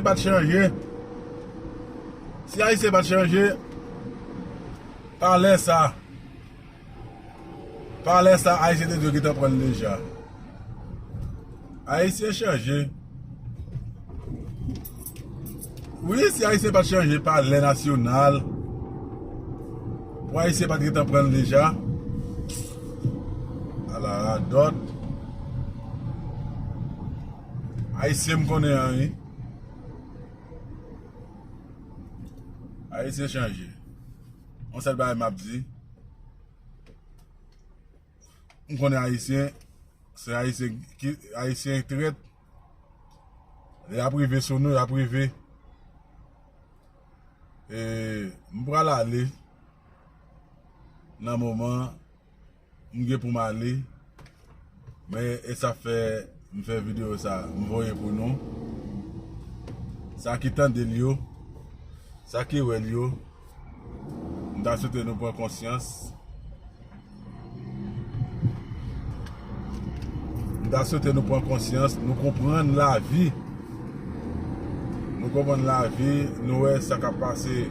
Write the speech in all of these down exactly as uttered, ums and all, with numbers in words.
pa t chanje, si Ayisyen pa t chanje, pa lè sa, pa lè sa, Ayisyen te dwe gentan pran l deja. Ayisyen chanje. Wi, si Ayisyen pa t chanje pa lè nasyonal, pou Ayisyen pa t gentan pran l deja. Ala radòt. Ayisyen m konnen an, wi. Ayisyen chanje. Yon sèl bagay m ap di. M konnen Ayisyen, se Ayisyen ki, Ayisyen trèt. Lè y ap rive sou nou, y ap rive. E, m pral ale nan moman m gen pou m ale. Men, e sa fè m fè videyo sa, m voye pou nou. Sa ki tande l yo, sa ki wè l yo, m ta swete nou pran konsyans. M ta swete nou pran konsyans, nou konprann lavi. Nou konprann lavi, nou wè sa k ap pase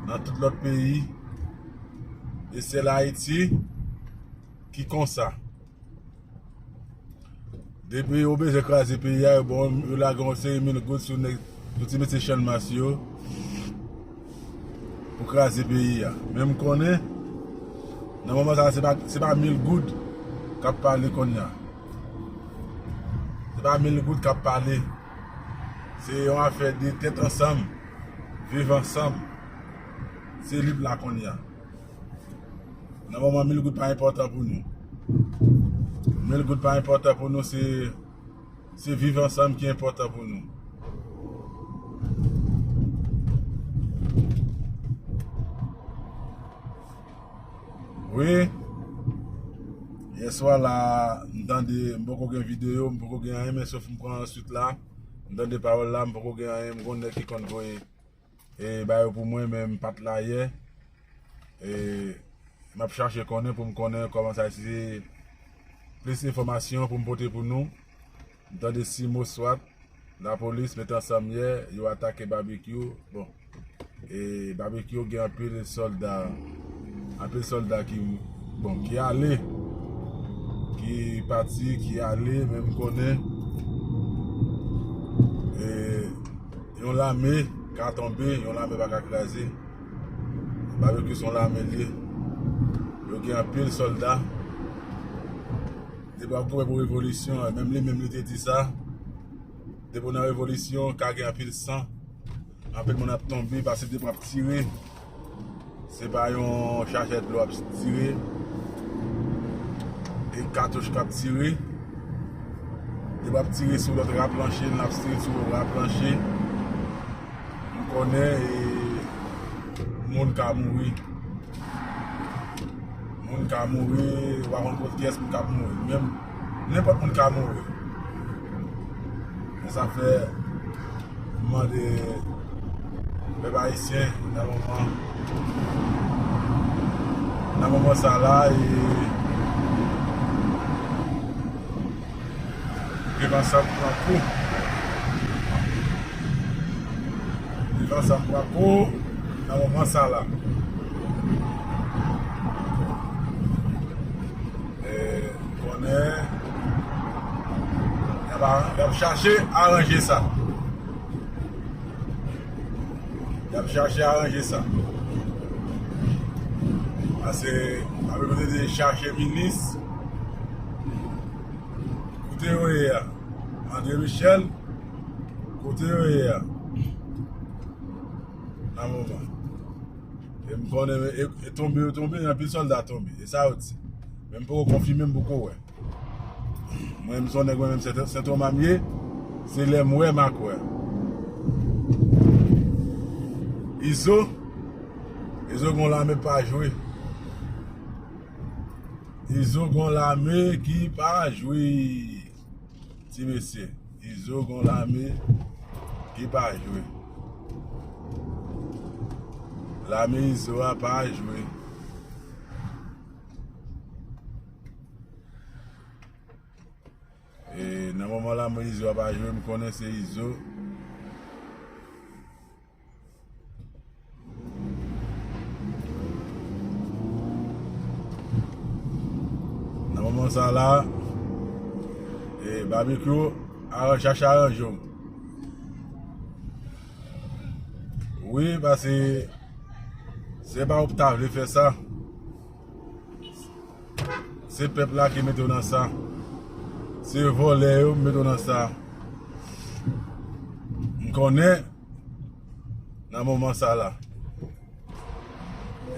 nan tout lòt peyi. E sèl Ayiti ki konsa. Depi yo bezwen kraze peyi a, yo bon, yo lage yon seri mil goud sou nèg, sou ti mesye Channmas yo pou kraze peyi a. Men m konnen, nan moman sa, se pa, se pa mil goud k ap pale kounye a. Se pa mil goud k ap pale. Se yon afè de tèt ansanm, viv ansanm. Se li k la kounye a. Nan moman, mil goud pa enpòtan pou nou. Mil goud pa enpòtan pou nou, se, se viv ansanm ki enpòtan pou nou. Wi. Yèswa la, m tande, m poko gen videyo, m poko gen anyen, men sof m pran answit la. M tande pawòl la, m poko gen anyen, m gon nèg ki konn voye e ba yo pou mwen, men m pa t la yè. E m ap chache konnen pou m konnen kòman sa se plis enfòmasyon pou m pote pou nou. M tande Simo Swat, lapolis met ansanm yè, yo atake Babekyou. Bon, e Babekyou gen anpil sòlda, anpil sòlda ki, bon, ki ale, ki pati, ki ale, men m konnen, e, yon lame ka tonbe, yon lame pa ka kraze. Babekyou se yon lame l ye. Yo gen anpil sòlda. Depi w ap kouri pou revolisyon, menm li menm li te di sa. Depi w nan revolisyon, ka gen anpil san. Anpil moun ap tonbe, paske depi w ap tire, se pa yon chajè dlo w ap tire. E katouch k ap tire. Depi w ap tire sou lòt raplanche, l ap tire sou raplanche. M konnen, e, moun ka mouri. Moun ka mouri, ou pa konn kot kiyès moun k ap mouri. Menm nenpòt moun ka mouri. E sa fè m mande pèp ayisyen nan moman, nan moman sa la, e viv ansanm pran kou. Viv ansanm pran kou nan moman sa la. E, m konnen y ap, y ap chache aranje sa. Y ap chache aranje sa. Paske, apre nou te chache minis, kote yo ye a? André Michel, kote yo ye a? Nan moman. E m konnen, e, e tonbe yo tonbe, anpil sòlda tonbe. E sa yo di. Men m poko konfime, m poko wè. Mwen, m se yon nèg, mwen menm, se Sen Toma m ye. Se lè m wè, m a kwè. Izo, Izo gon lame pa jwe. Izo gon lame ki pa jwe. Ti mesye, Izo gon lame ki pa jwe. Lame Izo a pa jwe. E nan moman lame Izo a pa jwe, m konnen se Izo Sa la, e, Babekyou, aran-, chache aranje w. Wi, paske se pa ou ki ta vle fè sa. Se pèp la ki mete w nan sa. Se vòlè yo mete w nan sa. M konnen nan moman sa la.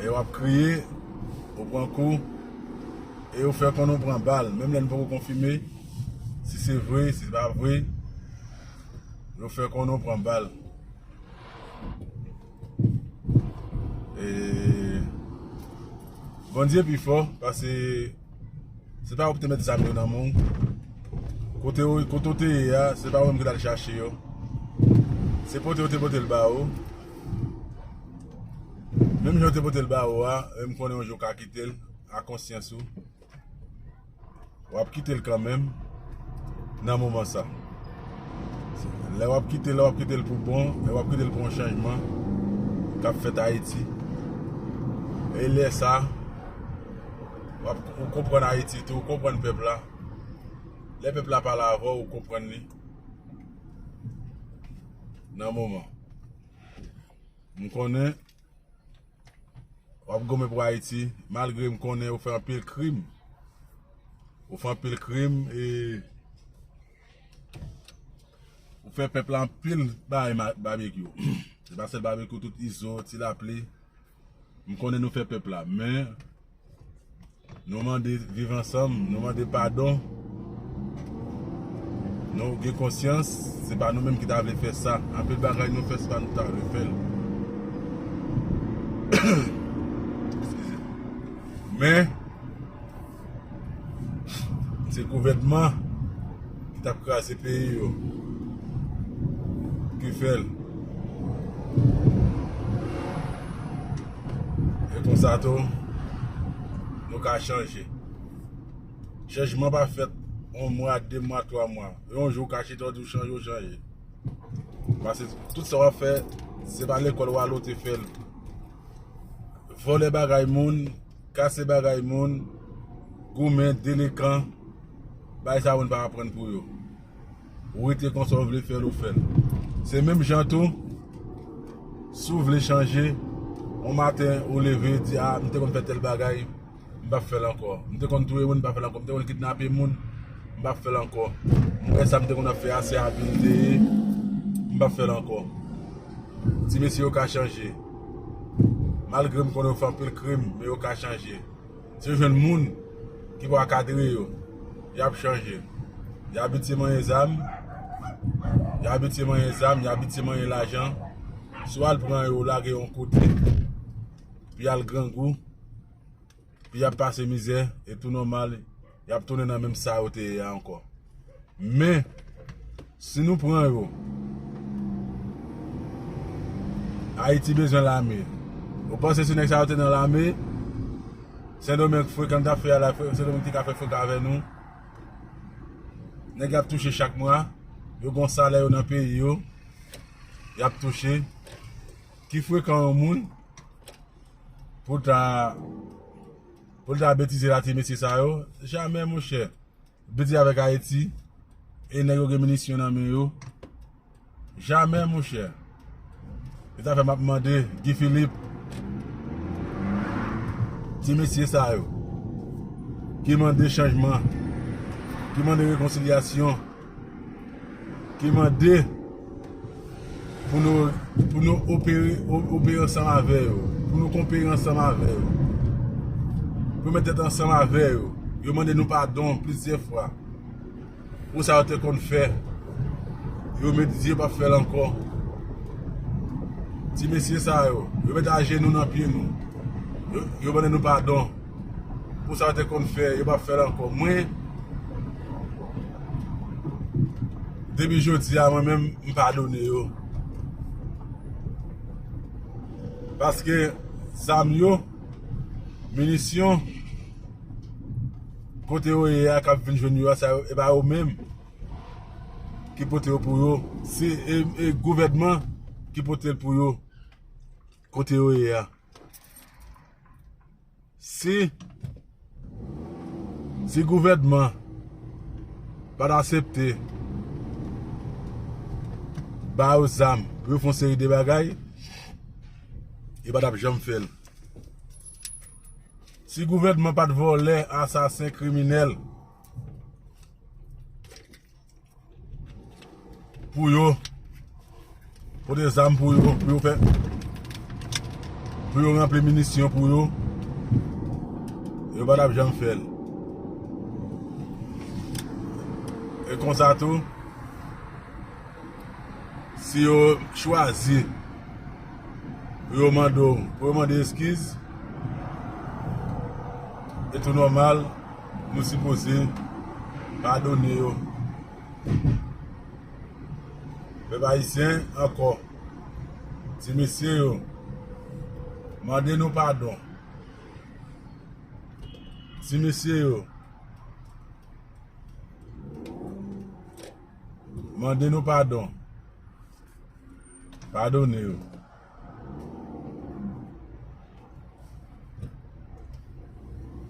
E w ap kriye, ou pran kou, e yo fè konnen w pran bal. Menm lè n poko konfime si se vre, si se pa vre, yo fè konnen w pran bal. E Bondye pi fò, paske se pa ou ki te met zam yo nan men w. Kote w, kote w te ye a, se pa ou menm ki t al chache yo. Se pote yo te pote l ba ou. Menm jan yo te pote l ba ou a, e m konnen yon jou w ka kite l a konsyans ou. W ap kite l kanmenm nan moman sa. Lè w ap kite l, w ap kite l pou bon, lè w ap kite l pou yon chanjman k ap fèt Ayiti. E lè sa, w ap, ou konprann Ayiti tou, ou konprann pèp la. Lè pèp la pale avè w, ou konprann li nan moman. M konnen w ap goumen pou Ayiti, malgre m konnen ou fè anpil krim. Ou fè anpil krim e ou fè pèp la anpil bagay ma-, Babekyou. Se pa sèl Babekyou, tout Izo, Ti Lapli. M konnen nou fè pèp la, men nou mande viv ansanm, nou mande padon. Nou gen konsyans, se pa nou menm ki ta vle fè sa. Anpil bagay nou fè, se pa nou ki ta vle fè l. Eskize. Men, se gouvènman ki t ap kraze peyi yo ki fè l. E konsa tou, nou ka chanje. Chanjman pa fèt yon mwa, de mwa, twa mwa. Yon jou w ka chita w di w chanje, w chanje. Paske tout sa w ap fè, se pa lekòl w ale w te fè l. Vòlè bagay moun, kase bagay moun, goumen, delekan, bagay sa moun pa aprann pou yo. Ou rete konsa, ou vle fè l, ou fè l. Se menm jan tou, si w vle chanje, yon maten ou leve, di, "A, m te konn fè tèl bagay, m p ap fè l ankò. M te konn touye moun, m p ap fè l ankò. M te konn kidnape moun, m p ap fè l ankò. M wè sa m te konn ap fè a, se abil m te ye, m p ap fè l ankò." Ti mesye yo ka chanje. Malgre m konnen yo fè anpil krim, men yo ka chanje. Si yo jwenn moun ki pou akadre yo, y ap chanje. Y abitye manyen zam, y abitye manyen zam, y abitye manyen lajan. Si w al pran yo, lage yo yon kote, pou y al grangou, pou y ap pase mizè, e tou nòmal, y ap tounen nan menm sa yo te ye a ankò. Men, si nou pran yo, Ayiti bezwen lame. Ou panse si nèg sa yo te nan lame, Sendomeng frekan t ap fè a la, Sendomeng te ka fè frekan avè nou? Nèg y ap touche chak mwa, yo gon salè yo nan peyi yo, y ap touche. Ki frekan yon moun pou ta, pou ta betize la ti mesye sa yo? Jamè, monchè. Betize avèk Ayiti, e nèg yo gen minisyon nan men yo. Jamè, monchè. E sa fè m ap mande Guy Philippe, ti mesye sa yo, ki mande chanjman, ki mande rekonsilyasyon, ki mande pou nou, pou nou opere, o-, opere ansanm avè yo, pou nou konpere ansanm avè yo, pou met tèt ansanm avè yo. Yo mande nou padon plizyè fwa pou sa yo te konn fè. Yo met di yo p ap fè l ankò. Ti mesye sa yo, yo met ajenou nan pye nou. Yo, yo mande nou padon pou sa yo te konn fè, yo p ap fè l ankò. Mwen, depi jodi a, mwen menm, m padone yo. Paske zam yo, minisyon, kote yo ye a, k ap vin jwenn yo a, sa yo, e pa yo menm ki pote yo pou yo. Se, e, e gouvènman ki pote l pou yo. Kote yo ye a. Si Si gouvènman pa t aksepte ba yo zam pou yo fè yon seri de bagay, yo pa t ap janm fè l. Si gouvènman pa t vòlè, asasen, kriminèl, pou yo pote zam pou yo, pou yo fè, pou yo ranpli minisyon pou yo, yo pa t ap janm fè l. E konsa tou, si yo chwazi pou yo mande w, pou yo mande eskiz, e tou nòmal, nou sipoze padone yo. Pèp ayisyen ankò, ti mesye yo, mande nou padon. Ti mesye yo, mande nou padon. Padone yo.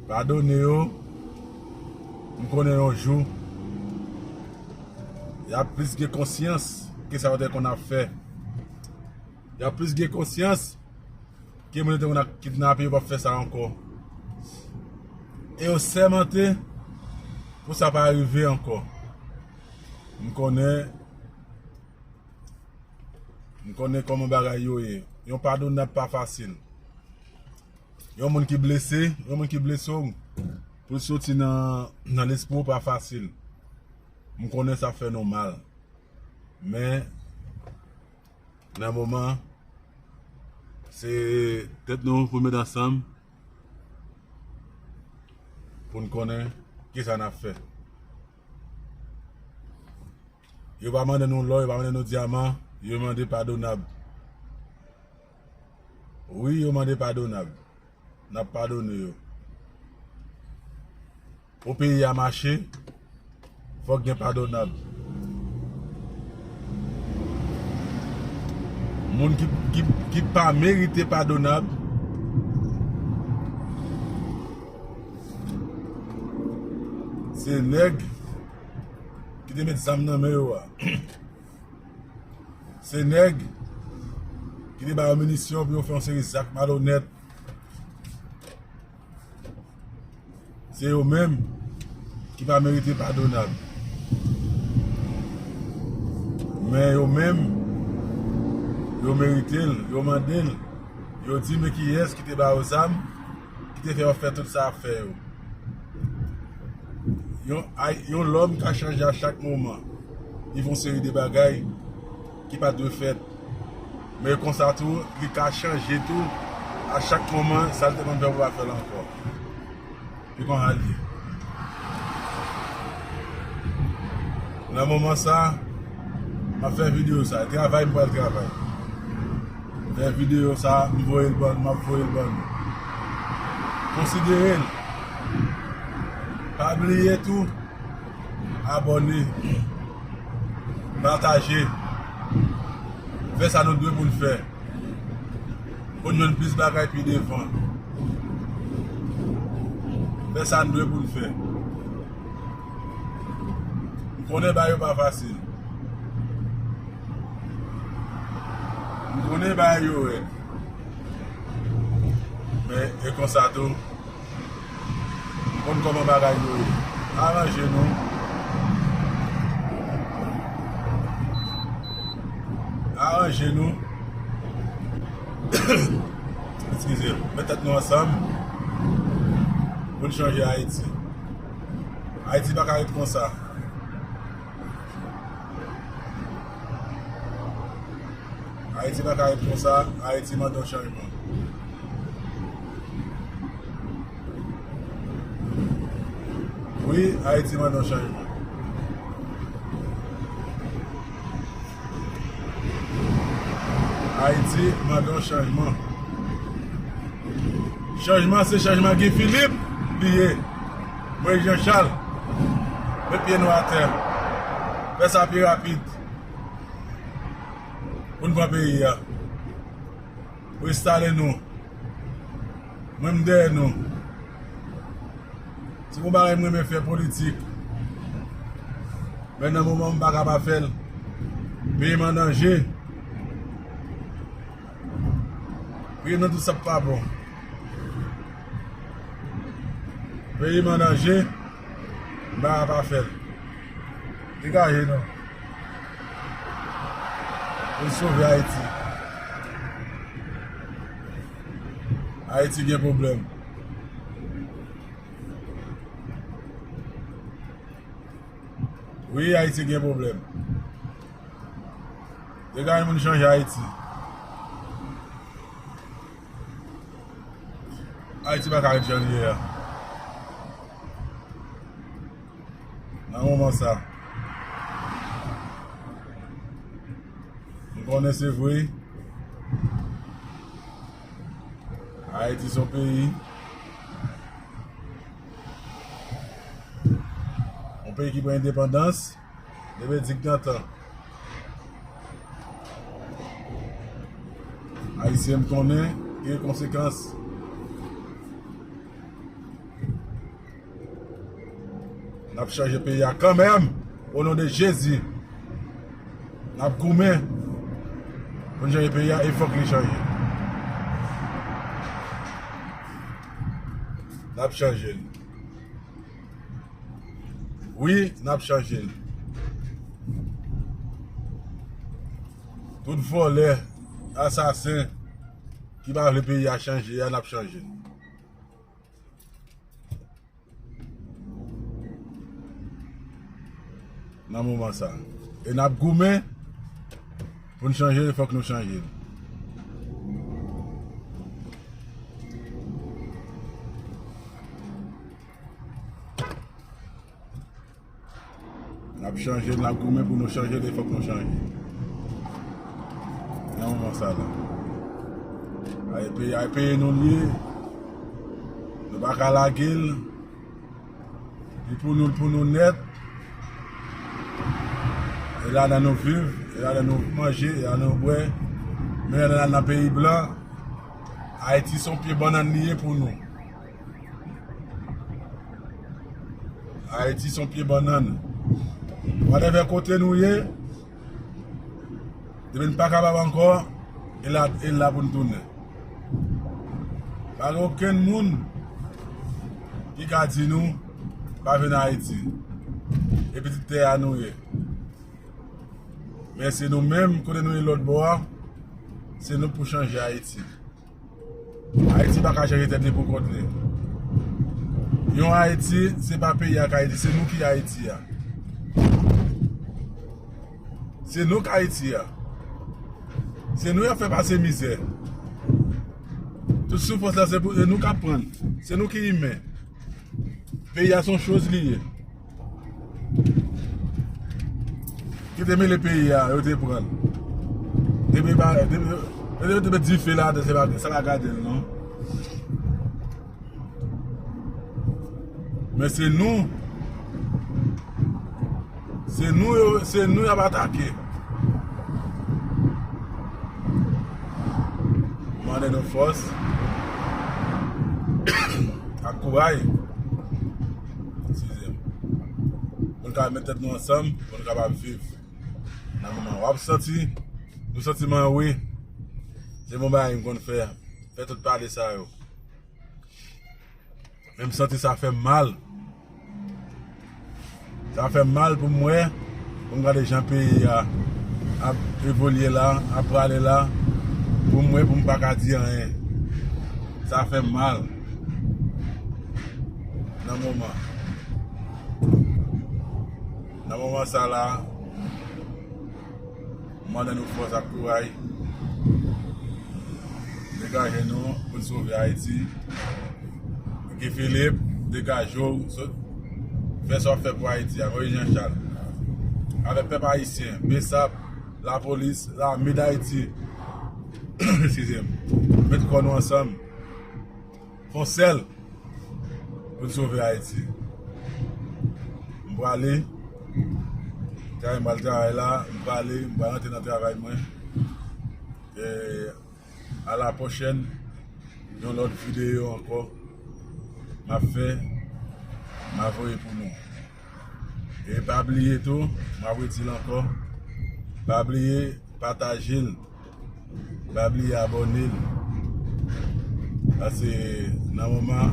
Padone yo. M konnen yon jou, y ap plis gen konsyans ke sa yo te konn ap fè. Y ap plis gen konsyans ke moun yo te konn ap kidnape, yo p ap fè sa ankò. E yo sèmante pou sa pa rive ankò. M konnen, m konnen kòman bagay yo ye. Yon padonab pa fasil. Yon moun ki blese, yon moun ki blese w, pou l soti nan, nan lespri w pa fasil. M konnen sa fè nou mal. Men, nan moman, se tèt nou pou n met ansanm, pou n konnen kisa n ap fè. Yo pa mande nou lò, yo pa mande nou dyaman, yo mande padonab. Wi, yo mande padonab. N ap padone yo. Pou peyi a mache, fòk gen padonab. Moun ki, ki, ki pa merite padonab, se nèg ki te met zam nan men yo a. Se nèg ki te ba yo minisyon pou yo fè yon seri zak malonèt. Se yo menm ki pa merite padonab. Men yo menm, yo merite l, yo mande l. Yo di men kiyès ki te ba yo zam, ki te fè yo fè tout sa y ap fè yo. Yon, ay, yon lòm ka chanje a chak moman. Li fè yon seri de bagay ki pa t dwe fèt. Men konsa tou, li ka chanje tou a chak moman, sa l te konn fè pou pa fè l ankò. E konsa l ye. Nan moman sa, m ap fè videyo sa. Travay m pral travay. Fè videyo sa, m voye l ban nou, m ap voye l ban nou. Konsidere l. Pa bliye tou, abòne, pataje, fè sa nou dwe pou n fè, pou n jwenn plis bagay pi devan. Fè sa n dwe pou n fè. M konnen bagay yo pa fasil. M konnen bagay yo rèd. Men, e konsa tou, m konn kòman bagay yo ye. Aranje nou. Aranje nou. Eskize m. Met tèt nou ansanm pou n chanje Ayiti. Ayiti pa ka ret konsa. Ayiti pa ka ret konsa, Ayiti mande yon chanjman. Wi, Ayiti mande yon chanjman. Ayiti mande yon chanjman. Chanjman se chanjman Guy Philippe li ye. Moïse Jean Charles, met pye nou atè. Fè sa pi rapid. Pou n pran peyi a. Pou enstale nou. Mwen m dèyè nou. Se yon bagay m renmen fè, politik. Men nan moman m pa ka pa fè l. Peyi m an danje. Peyi m nan tout sa k pa bon. Peyi m an danje. M pa ka pa fè l. Degaje non. Pou n sove Ayiti. Ayiti gen pwoblèm. Wi, Ayiti gen pwoblèm. Degaje moun chanje Ayiti. Ayiti pa ka ret jan l ye a. Nan moman sa. M konnen se vre. Ayiti se yon peyi. Yon peyi ki pran endepandans depi digdantan. Ayisyen m konnen gen konsekans. N ap chanje peyi a kanmenm, o non de Jezi. N ap goumen pou n chanje peyi a, e fòk li chanje. N ap chanje l. Wi, n ap chanje l. Tout vòlè, asasen ki pa vle peyi a chanje a, n ap chanje l. Nan moman sa. E n ap goumen pou n chanje l, fòk nou chanje l. N ap chanje, n ap goumen pou nou chanje, e fòk nou chanje. Nan moman sa la. Ay peyi, ay peyi nou l ye. Nou pa ka lage l. Li pou nou, li pou nou nèt. E ladan nou viv, e ladan nou manje, e ladan nou bwè. Men ladan nan peyi blan, Ayiti se yon pye bannann li ye pou nou. Ayiti se yon pye bannann. Whatever kote nou ye, depi n pa kapab ankò, e la, e la pou n tounen. Pa gen okenn moun ki ka di nou pa vin Ayiti. E pitit tè a nou ye. Men se nou menm, kote nou ye lòt bò a, se nou pou chanje Ayiti. Ayiti pa ka chanje tèt li pou kont li. Yon Ayiti, se pa peyi a k Ayiti, se nou ki Ayiti a. Se nou k Ayiti a. Se nou y ap fè pase mizè. Tout soufrans la, se pou, se nou k ap pran l. Se nou ki imen. Peyi a se yon choz li ye. Ki te mele peyi a, yo te pran l. Depi ba, depi, yo te mete dife ladan, se pa, sa pa gade l, non. Men se nou, se nou yo, se nou y ap atake. Mande nou fòs ak kouray. Eskize m. Pou n ka met tèt nou ansanm, pou n kapab viv. Nan moman w ap santi, nou santi m anwe. Se bon bagay m konn fè. Fè tout pale sa yo. Men m santi sa fè m mal. Sa fè m mal pou m wè, pou m gade jan peyi a ap evolye la, ap prale la, pou m wè, pou m pa ka di anyen. Sa fè m mal. Nan moman. Nan moman sa la, m mande nou fòs ak kouray. Degaje nou pou n sove Ayiti. Guy Philippe, degaje w, sot, fè sa w ap fè pou Ayiti a, Moïse Jean Charles. Avèk pèp ayisyen, BSAP, lapolis, lame d Ayiti. Eskize m. Met kò nou ansanm. Fè yon sèl pou n sove Ayiti. M prale. Travay m pral travay la, m prale, m pral antre nan travay mwen. E, a la pwochèn, yon lòt videyo ankò. M ap fè. M a voye pou nou. E pa bliye tou, m ap redi l ankò, pa bliye pataje l, pa bliye abòne l. Paske nan moman,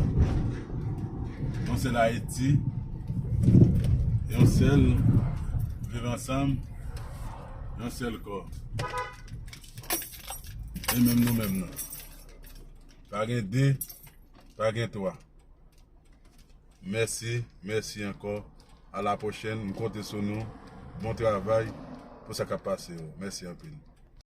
yon sèl Ayiti, yon sèl viv ansanm, yon sèl kò. E menm nou menm nou. Pa gen de, pa gen twa. Mèsi, mèsi ankò. A la pwochèn, m konte sou nou. Bon travay pou sa k ap pase yo. Mèsi anpil.